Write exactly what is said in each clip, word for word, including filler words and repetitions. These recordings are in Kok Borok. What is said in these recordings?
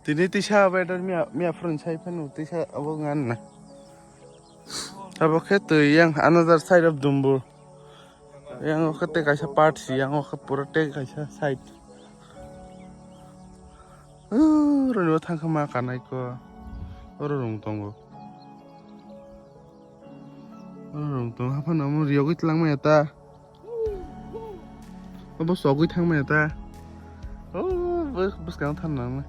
Tini tisa weather miya, miya phone sai phano tisa abo ngan na. Abo khe twi yang another side of Dumbur. Yang o khe tei kaisa part si, yang o khe pura tei kaisa side. Oro ni bo thang khe ma kanai ko. Oro rung tongo. Oro rung tongo. Haphano omo riyogwi twlang maya ta. Obo sogwi thang maya ta. O bwskang than nang.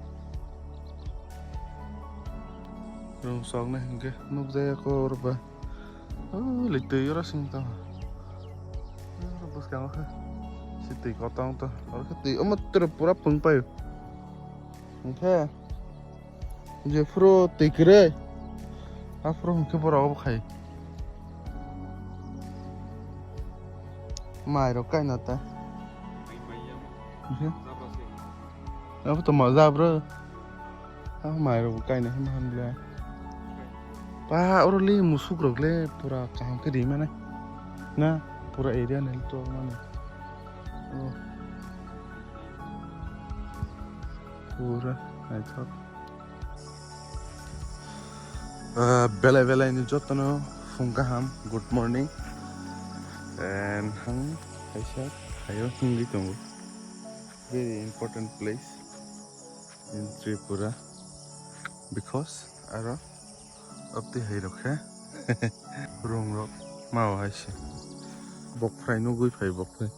Rung sok na hinkhe nuk jaya ko oro ba. O le twi oro sing tong. Oro bwskango khe si twi kotong to. Oro khe twi omo tere pura pung paio. Hinkhe jephuru twi kwrwi aphuru hinkhe borok obo khai. Mai rok kaina ta. Hinkhe abo to moja bro. Ah, mai rok kaina hima hamle. Pa oro le musuk rok le pura kaham khe ri mane. Na pura area ni to mane. Oh. Pura naithok. Ah, belai belai ni jotono phung kaham, good morning. And hang kaisa hayo hingwi tongo. Very important place in Tripura because aro abtwi hai rok khe rung rok mao hai se bok phrai nugwi phai bok phai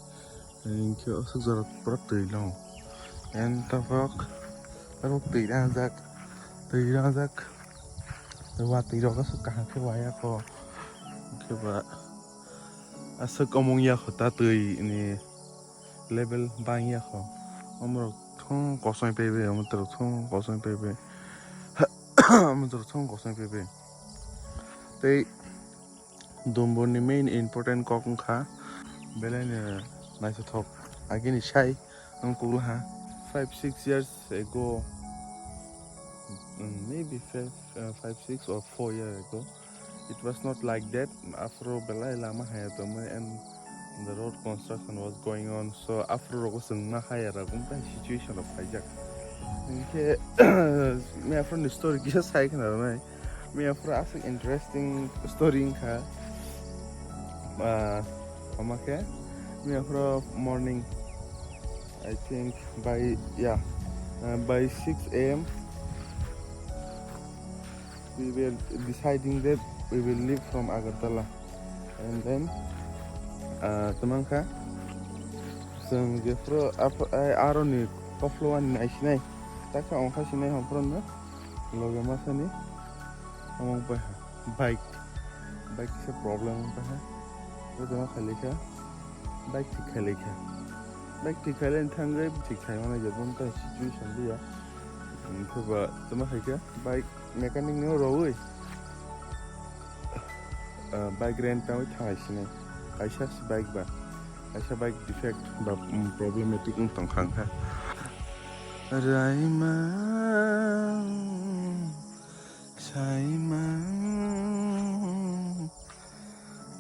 hinkhe aswk jora pura twi no and tabok tabok twi rangjak twi rangjak watwi rok aswk kaham khe waya kho hinkhe ba aswk omong ya kho ta twi ni. Level bangya kho. Omorok thung kosoi pebe, omorok thung kosoi pebe. Omorok thung kosoi pebe. Tei Dumbur ni main important kok wngkha belai no naithothok. Agini sai wng kukla ha. Five six years ago, mm, maybe five, uh, five six or four years ago, it was not like that. Afro belai lama haya tongmani and the road construction was going on. So afro rogo chwngma haya rok umtai situation rok phaijak. Hinkhe me afro ni story kisa sai khna rwnai. Me afro aswk interesting story wngkha. Ah, ama khe me afro morning, I think by, yeah, uh, by six a m we were deciding that we will leave from Agartala. And then, uh, tamang kha, chwng jephuru ap-, ai, aroni kophloani naisinai, taksa ongkha sinai hongphorono, loge masani, among pai ha, bike, bike kisa problem ongkha ha, jotono khailai kha, bike thik khailai kha, bike thik khailai thangwi thik khai manai jabon ta situation liya, hinkhe ba tamo hai kha bike mechanic no rowi, ah, bike rent tangwi thangai sini. Kaisa se bike ba, kaisa bike defect ba, mm, problematic wng tong kha wngkha. Raima, saima,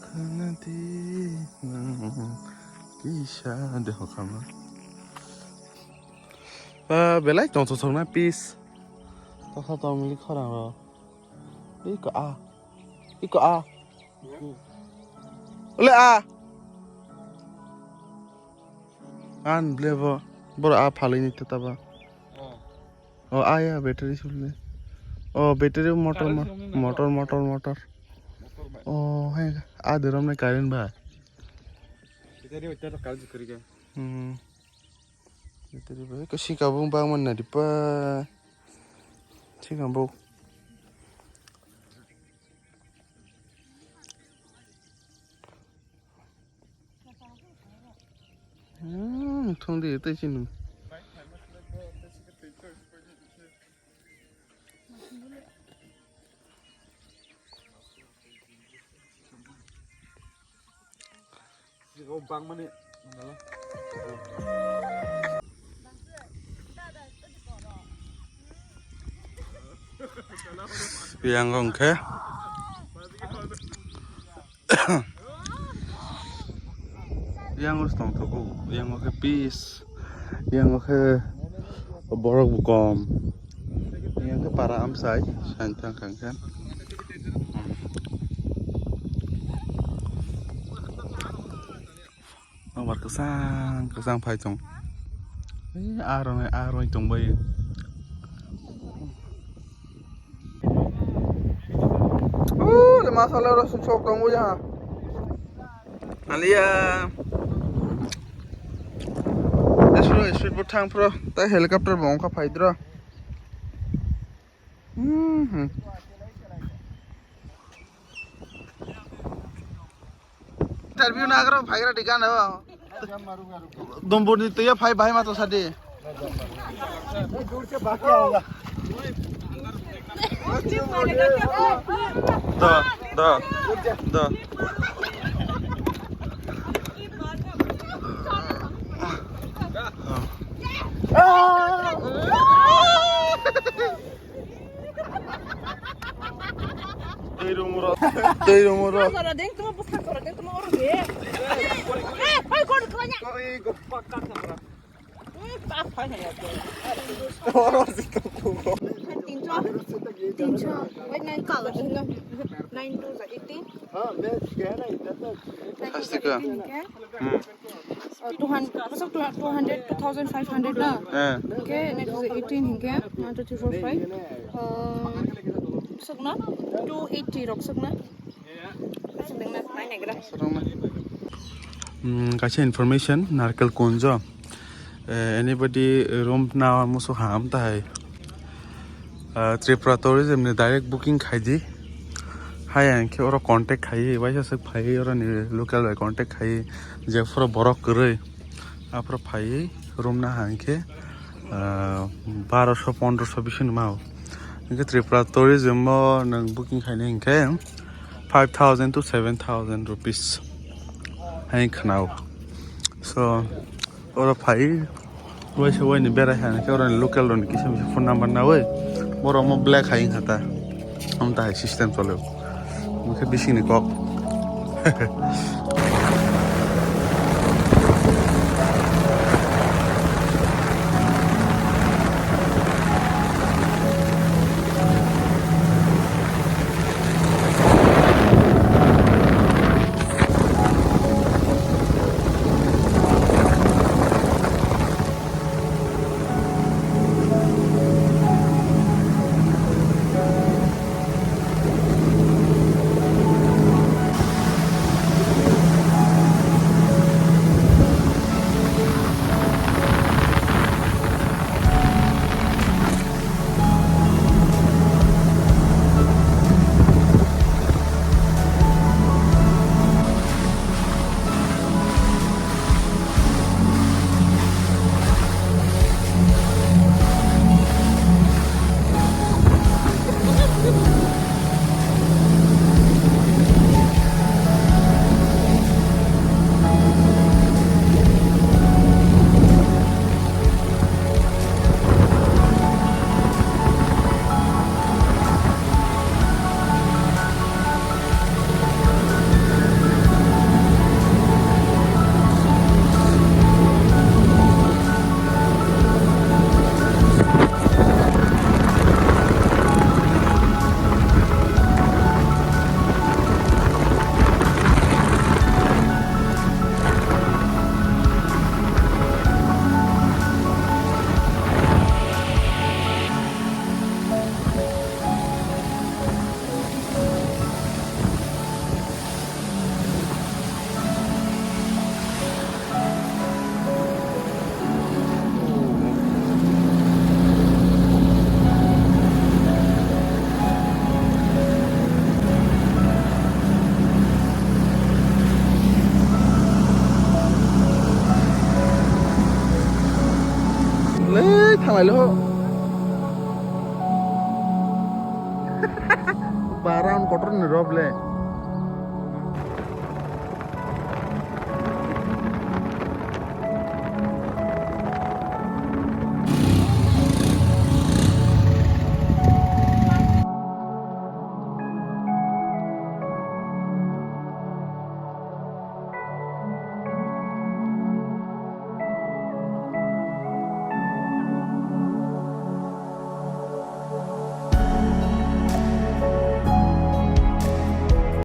khwnadi nwng kisa de hokhama. Ah, belai tongthok thokna peace. Tokha tongmili khorang rok. Iko a. Iko a. Ole a. An ble bo. Boro a phalini tata ba. O a ya battery sulne. O battery motor ma-, motor, motor, motor. O hai a derom nai current ba. Battery bai tata current kuri ga. Hmm. Battery bai ko sika bung bang man na dipa. Sika bung. Hmm, thung di tei chini. Yang hwnkhe yang tongthogo, yang khe peace, yang khe borok bo kom. Para amsai, sain thang kang khe. Nokbar kwchang kwchang phai tong. Ei, aro, aro tong bai. Oh, le masala ro sok tong bai ha. Alia. Esro, esro bo thang pro. Ta helicopter bo ongkha phai dro. Hmm. Interview na karo, phaigra dikha na. Dombor ni tuya phai bahai ma to sadi. Da, da, da. Tei rumuro. Tei rumuro. Sakora deng tuma, sakora deng tuma oro ge. Eh, oi, kor, kor, nya. Hmm, ta phai na ya. Oro si to kugo. Tinso, tinso. Wait, nine colors, no. Nine twos are eighteen. Plastic. Eighteen, okay? Hmm. Uh, two hundred, masuk two, two hundred, two thousand five hundred na? Eh. Okay, next is eighteen, okay? One, two, three, four, five. Uh, masuk na? Two eighty rok masuk na? Masuk deng na, nai negra. Hmm, kaisa information, Narkel Kunjo. Eh, anybody room na musu ham ta hai. Ah, Tripura Tourism ni direct booking khai di. Hai ang khe oro contact khai, waisa swk phai oro ni local bai contact khai, je phuru borok kwrwi aphuru phai room na hang khe, ah, barosho pondrosho bising ni mao. Hingkhe Tripura Tourism o nwng booking khainai hingkhe five thousand to seven thousand rupees hai khnao. So, oro phai, waisa waini berai hai khe oroni local rokni kisa misa phone number nawi, borok omo black hai wngkha ta, omo ta hai system chole, omo khe bisingni kok. Le thanglai le ho. Baran kotor ni rob le.